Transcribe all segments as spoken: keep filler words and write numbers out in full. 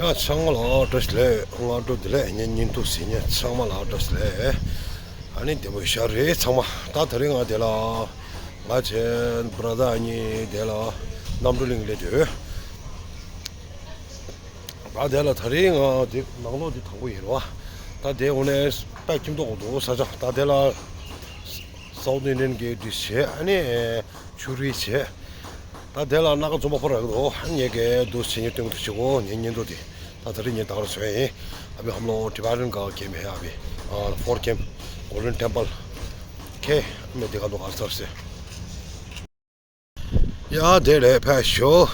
ཡ་ཚང་མ་ལ་བཀྲ་ཤིས་བདེ་ལེགས། སྔ་དྲོ་བདེ་ལེགས། ངའི་བརྙན་ཐུང་གཟིགས་མཁན་ཚང་མ་ལ་བཀྲ་ཤིས་བདེ་ལེགས། ཨ་ནི་བདེ་པོ་ཞིག་རེད་ཚང་མ། ད་དེ་རིང་ང་དེ་ལ་ང་བཅས་བྷ་ར་དར་གཉིས་དེ་ལ་གནམ་གྲུ་གླིང་སླེབས་དུས། ད་དེ་ལ་དེ་རིང་ང་དེ་ནང་ལོགས་དེ་དང་པོ་ཡིན་རེད་བ། ད་དེ་འོ་ནས་དཔེ་ཁྱིམ་ཐོག་འདུག་ས་ཆ། ད་དེ་ལ་South Indian གི་ཌིཤ་བྱས། ཨ་ནི་ཆུ་རིལ་བྱས། ད་དེ་ལ་སྣ་ཁ་འཛོམས་པ་ཕོ་རག་འདུག་ངས་གས་འདུག་བྱེད་ཉེ་སྟོན་གི་འདུག་བྱེད་གོ། ངས་བརྙན་ཐུང་དེ་ད་དེ་རིང་ངས་ད་གར་བཟོས་ཡིན། ཨ་བི་ཧམ་ལོ་ཊི་བེ་ཊན་ག་ཀེམ་ཧེ། ཨ་བི་ཧོར་ཀེམ། གོལ་ཌན་ཊེམ་པལ། ཁེ་མེ་དེ་ག་འདུག་ག་སར་སེ། ཡ་དེ་རེད་ཕེབས་ཤོག་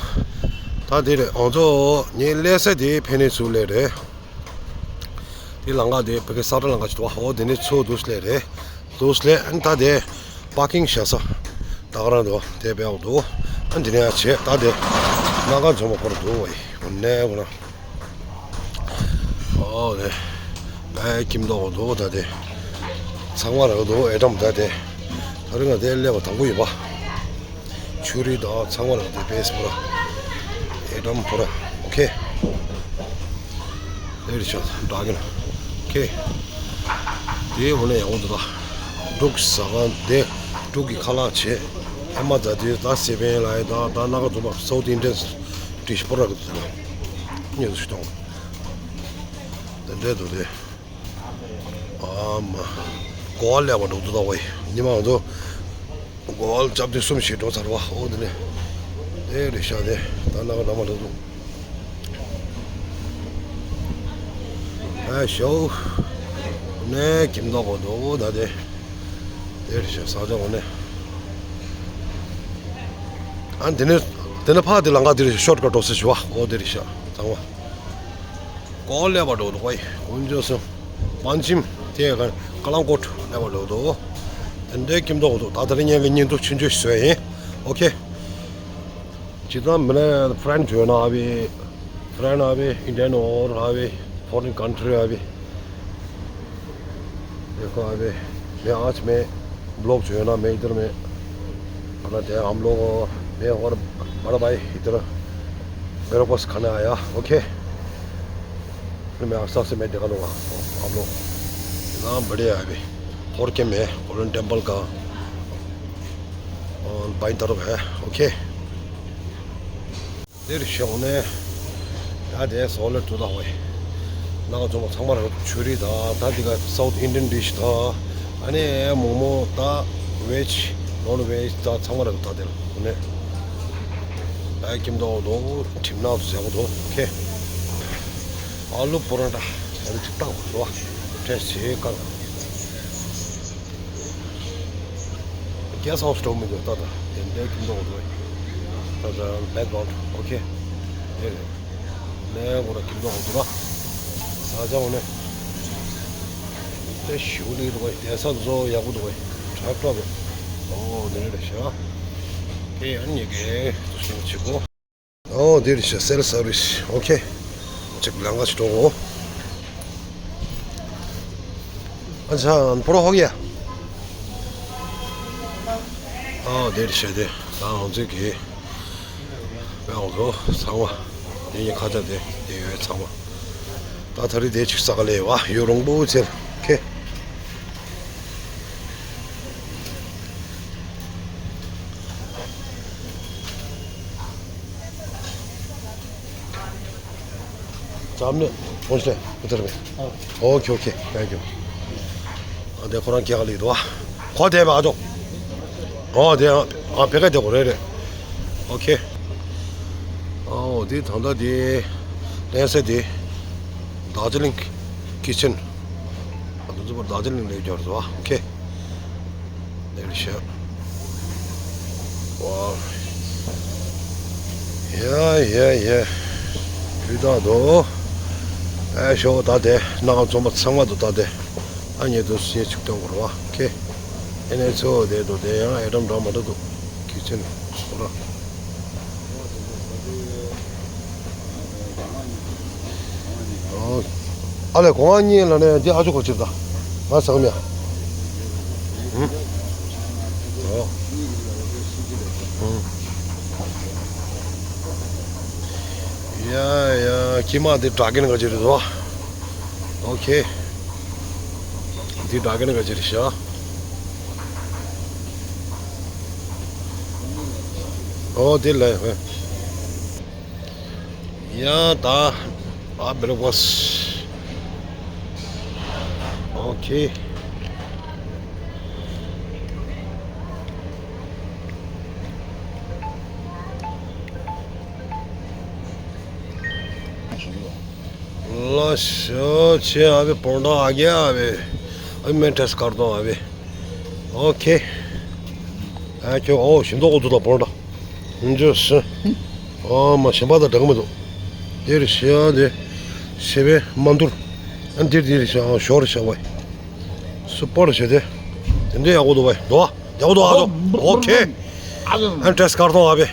ད་དེ་རེད། ཨང་ཚོ་ངས་སླེབས་ས་དེ་ཕེབས་ནས་ཚུར་སླེབས་རེད། དེ་ལམ་ཁ་དེ་བོད་སྐད་ས་ཁྲ་ལམ་ཁ་ཅིག་འདུག་བ། འོ་དེ་ནས་ཚུར་འདུག་སླེབས་རེད། འདུག་སླེབས། ཨ་ནི་ད་དེ་པར་ཀིང་བྱེད་ས་ད་ག་རང་འདུག་དེ་བས་འོག་འདུག་ཨ་ནི་དེ་ནས་ཡར་བྱས། ད་དེ་སྣ་ཁ་འཛོམས་པ་ཁོ་རང་འདུག་བ། འོ་ནས་འོ་ན། ཨོ་ལེ། ཨེ་ཁྱིམ་ཐོག་འདུག་ད་དེ། ཚང་མ་རག་འདུག་ཨེ་ཊམ་ད་དེ། ད་རིང་ང་དེ་སླེབས་པ་དང་པོ་ཡིན་པ། ཆུ་རིལ་དང་ཚང་མ་རག་དེ་བེས་པུ་ར། ཨེ་ཊམ་པུ་ར། ཨོ་ཁེ། དེ་རེད་ཤག་འདྲ་གི་ན། ཨོ་ཁེ། དེ་འོ་ནས་ཡག་པོ་འདུག་ད། འབྲུག་ཟ་ཁང་དེ། འབྲུག་གི་ཁ་ལག་བྱས། ཨེ་མ་ཛ་དེ་ད་སེ་བན་ལ་ཡ་ད་ད་སྣ་ཁ་འཛོམས་པ་South Indian ཌིཤ་པུ་ར་གི་དེ་ལ། ཉེ་དུ་ཞིག་གཏོང་། དེ་འདྲས་འདུག་དེ། ཨ་མ། གོ་བ་ལེན་པ་འགྲོ་འདུག་ད་བའི། ཉི་མ་ང་ཚོ་གོ་བ་ལྕགས་ཐེངས་གསུམ་ཞིག་འགྲོ་ཚར་བ། འོ་དེ་ནས་དེ་རེད་ཤག་དེ་ད་ནང་ལ་མ་འགྲོ་འདུག་ཨ་ཤོ་ནས་ཁྱིམ་ཐོག་གོ་འདུག་ད་དེ་དེ་རེད་ཤག་ས་ཆ་འོ་ནས། ཨ་དེ་ནས་དེ་ནས་ཕར་དེ་ལམ་ཁ་དེ་རེད་ཤག་ཤོར་ཀ་འགྲོ་ས་ཞུ་བ། འོ་དེ་རེད་ཤག་ཚང་མ། གོ་ལེ་བ་འགྲོ་འདུག་བའི། དཀོན་མཆོག་གསུམ། པན་ཅིམ་དེ་ཀ་ཀ་ལང་ཀོཊ་ལེ་བ་འགྲོ་འདུག་དེ་འདྲའི་ཁྱིམ་ཐོག་འདུག་ད་ད་རིང་ངས་ཀྱི་བརྙན་ཐུང་ཆུང་ཆུང་ཞིག་བཟོས་ཡིན། ཨོ་ཁེ། ཇི་ལྟར་མི་ལ་ཕ་རན་ཇོ་ན་ཨ་བི། ཕ་རན་ཨ་བི། ཨིན་ཌི་ཡན་ཨོར་ཨ་བི། ཕོ་རིན་ཀན་ཊི་རི་ཨ་བི། देखो अबे, मैं आज मैं ब्लॉग जो है ना, मैं इधर में अपना दे हम लोग, मैं और बड़ा भाई इधर मेरे पास खाना आया। ओके। फिर मैं आस्ता से मैं दिखा दूंगा आप लोग। इतना बढ़िया है अभी। और क्या मैं गोल्डन टेम्पल का और बाई तरफ है। ओके। འདིར་ཞོག་ནས། ད་དེ་སོག་ལེ་ཊུ་ད་ཝེ། ནང་ཚོང་ཚང་མ་ར་ཆུ་རིལ་དང་། ད་འདི་ག་South Indian dish་དང་། ཨ་ནི་མོག་མོག་དང་། veg non veg་དང་ཚང་མ་ར་ད་དེ་ལ་ནས། ད་ཁྱིམ་ཐོག་འདུག་ཁྱིམ་ནང་དུ་བཟས་པ་འདུག་ཁེ། ཨ་ལུ་པོ་རོ་ཊ་ཨ་ལུ་ཅིག་བཏང་བ་འདུག་ཁྲེས་བྱེད་ཀ། གེ་སི་ཧའུ་སི་འགྲོ་མི་འདུག་ད་ལྟ་དེ་འདྲའི་ཁྱིམ་ཐོག་འདུག་ད་ལྟ་བེག་གྷ་རའུན་ཌི། ཨོ་ཁེ། དེ་རེད། ནས་འོ་ན་ཁྱིམ་ཐོག་འདུག་ར། ས་ཆ་འོ་ནས། དེ་ཞུ་ལི་འདུག་དེ་ས་ཚོ་ཡག་པོ་འདུག་ཁྲག་ཁྲག་རེད། ཨོ་དེ་རེད་ཤག་དེ་ཡང་ཉེ་གེ་དུ་སོང་ཆི་གོ་ཨོ་དེ་རེད་ཤག་སེལ་སར་བིས། ཨོ་ཁེ། ཅིག་ལང་ཀ་ཞིག་འགྲོ་གོ་ཨ་ཅག་པོ་རོ་ཧོ་གི་ཡ། ཨོ་དེ་རེད་ཤག་དེ་ད་ང་ཚོའི་གི་དཔེ་འོང་དོ་ཚང་མ། དེ་ཡི་ཁ་ཆ་དེ་དེ་ཡོད་ཚང་མ། ད་ད་རེས་དེ་ཅིག་ས་ག་ལས་བ་ཡོད་རོང་པོ་ཚེ་ཁེ། ཙམ་ནས་ཕོན་སླེ་ཨུ་ཐར་མེ། ཨོ་ཁེ་ཨོ་ཁེ། ཐེང་ཀྱུ། ཨ་དེ་ཁོ་རང་སྐྱེ་ག་ལི་འདུག་ཨ། ཁོ་དེ་བ་ཨ་ཅོ། ཨོ་དེ་ཨ་ཕེ་ཀ་དེ་གོ་རེ་རེ། ཨོ་ཁེ། ཨོ་དེ་ད་ལྟ་དེ་གླེང་ས་དེ་རྡོ་རྗེ་གླིང་ཁི་ཆན། ཨ་དེ་ཚོ་རྡོ་རྗེ་གླིང་ལས་འབྱོར་འདུག་ཨ། ཨོ་ཁེ། དེར་བཞག་ཝའོ། ཡ་ཡ་ཡ། བུ་དག་དོ། ཨེ་ཤོ་ད་དེ་ནང་ཚོང་པ་ཚང་མ་དུ་ད་དེ། ཨ་ཉེ་དུ་སེ་ཆིག་སྟོན་གོ་ར་བ་ཁེ། ཨེ་ནས་ཚོ་དེ་དུ་དེ་ཡང་ཨེ་ཏམ་འདྲ་མ་འདྲ་དུ། ཁི་ཆེན་གོ་ར། ཨ་ལས་གོང་ཨ་གཉིས་ལ་ནས་འདི་ཨ་ཅོ་གོ་ཅིར་ད། ང་ཟ་གམ་ཡ། ཧུམ། ཨོ། ཧུམ། ཡ་ཡ། ཁྱི་མ་འདི་སྒྲ་གན་ག་ཅི་རེད་དོ། ཨོ་ཁེ། འདི་སྒྲ་གན་ག་ཅི་རེད་ཤག་ཨོ་དེ་ལ་ཧེ། ཡ་ད། ཨ་བེ་ལ་བོས། ཨོ་ཁེ། ལ་ཤོ་ཆེ་ཨ་བེ་པོང་ཏོ་ཨ་གེ་ཨ་བེ། ཨ་མེན་ཏྲེས་ཀར་ཏོ་ཨ་བེ། ཨོ་ཁེ། ཨ་ཁྱོད་ཨོ་ཞིམ་མདོག་ཨོ་ཏོ་པོང་ཏོ། འཇོ་སི། ཨོ་མ་ཞིམ་པ་དང་འདྲ་གི་མི་འདུག་དེ་རེད་ཤི་ཨ་དེ། ཤི་བེ་མ་འདུར། ཨ་འདིར་དེ་རེད་ཤི་ཨ་ཞོར་ཤ་བའི། སུ་པར་ཤི་དེ། དེ་འདྲ་ཡག་པོ་འདུག་བའི་འདུག་ཨ། ཡག་པོ་འདུག་ཨ་འདུག་ཨོ་ཁེ། ཨ་ཏྲེས་ཀར་ཏོ་ཨ་བེ།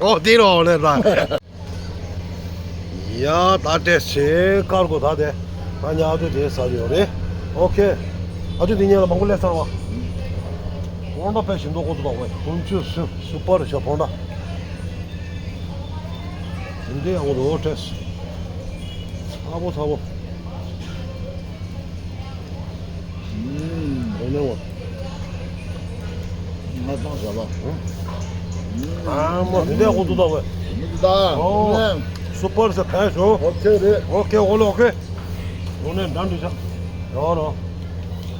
ཨོ་དེ་རོ་ནས་ར། ཡ་ད་ཏྲེས་ཆེ་ཀར་གོ་ད་དེ། ང་ཉ་ཨ་ཏུ་དེ་ཟ་ཡོད་རེད། ཨོ་ཁེ། ཨ་ཏུ་དེ་ཉལ་ལ་མང་པོ་ལས་ཚར་བ། པོང་ཏོ་ཕལ་ཞིམ་མདོག་ཨོ་ཏོ་དང་བའི་ཁུང་ཆུ་སུ་སུ་པར་ཤ་པོང་ཏོ། དེ་འདྲའི་ཡག་པོ་འདུག་ཨོ་ཏྲེས། ཚ་པོ་ཚ་པོ། ཨུམ། འོ་ནས་འོ། ང་ཚང་བྱ་བ། ཨ་མ་དེ་འདྲའི་ཨོ་ཏོ་དང་བའི། མི་འདུག་ད། ཨོ། སུ་པར་ཤ་ཕལ་ཞིམ། ཨོ་ཁེ་རེད། ཨོ་ཁེ་ཨོ་ལེ་ཨོ་ཁེ། ཨོ་ནས་འདྲ་འདྲ་ཤ། ཡོ་རོ།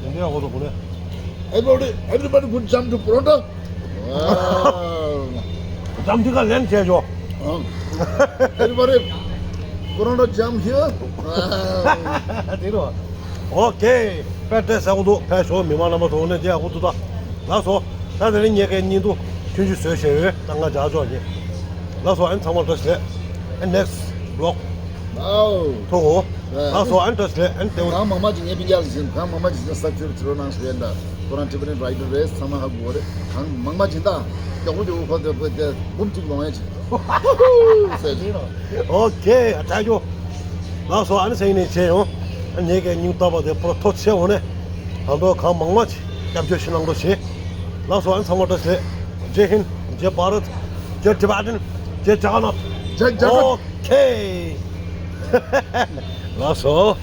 དེ་འདྲའི་ཨོ་ཏོ་གོ་ནས། Everybody, everybody put jump to Poronto. Wow. Jump དེ་ག་ལེན་བྱས་ཤོག Everybody, Poronto jump here. Wow. དེ་རོ། ཨོ་ཁེ། དཔེ་ཏྲེས་ཟ་གོ་འདུག་ཕལ་ཞིམ་མི་མང་རྣམ་པ་ཚོ་ནས་དེ་ཡག་པོ་འདུག་ད། ལགས་སོ། ད་དེ་རིང་ངེད་ཀའི་བརྙན་ཐུང་ཆུང་ཆུང་བཟོས་བཞག་ཡོད། ད་ང་འཇགས་ཆོག་གི་ལགས་སོ། ཨན་ཚང་མ་བཀྲ་ཤིས་བདེ་ལེགས། ཨན་ནེགསི་བི་ལོག་ཨའོ། ཐུག་གོ་ལགས་སོ། ཨན་བཀྲ་ཤིས་བདེ་ལེགས། ཨན་ཏེ་གང་མང་མང་ཅིག་ངས་སྤུན་ཀྱག་ཟིན། གང་མང་མང་ཅིག་ཟིན་ས་ཁྱོད་ཚུར་ནང་ཞུ་ཡན་ད། ཁོ་རང་ཊི་བི་ནི་རའི་ཌར་རེད། ཚང་མ་ཧ་གོ་རེད། གང་མང་མང་ཅིག་ད། མགྱོགས་པོ་མགྱོགས་པོ་ཁོ་ཚོ་ཁོ་ཚོ་འབུམ་གཅིག་ལོངས་ཡ་ཅིག་ཨོ་ཁེ། ཨ་ཐ་ཇོ། ལགས་སོ། ཨ་ནི་སེང་ནས་བྱས་ཡོང་། ཨ་ངེད་ཀྱི་སྙིང་སྟོབས་པ་དེ་པུ་ར་ཐོ་ཆེ་འོང་ནས། ད་དུང་གང་མང་མང་ཅིག་སྐྱབས་བཅོལ་ཞིག་གནང་རོགས་བྱེད། ལགས་སོ། ཨ་ནི་ཚང་མ་བཀྲ་ཤིས་བདེ་ལེགས། ཇེ་ཧིན། ཇེ་བྷ་རད། ཇེ་ཏི་བྷ་ཏན། ཇེ་ཇ་ག་ནཱཐ། ཇེ་ཇ་ག་ནཱཐ། ཨོ་ཁེ། ལགས་སོ།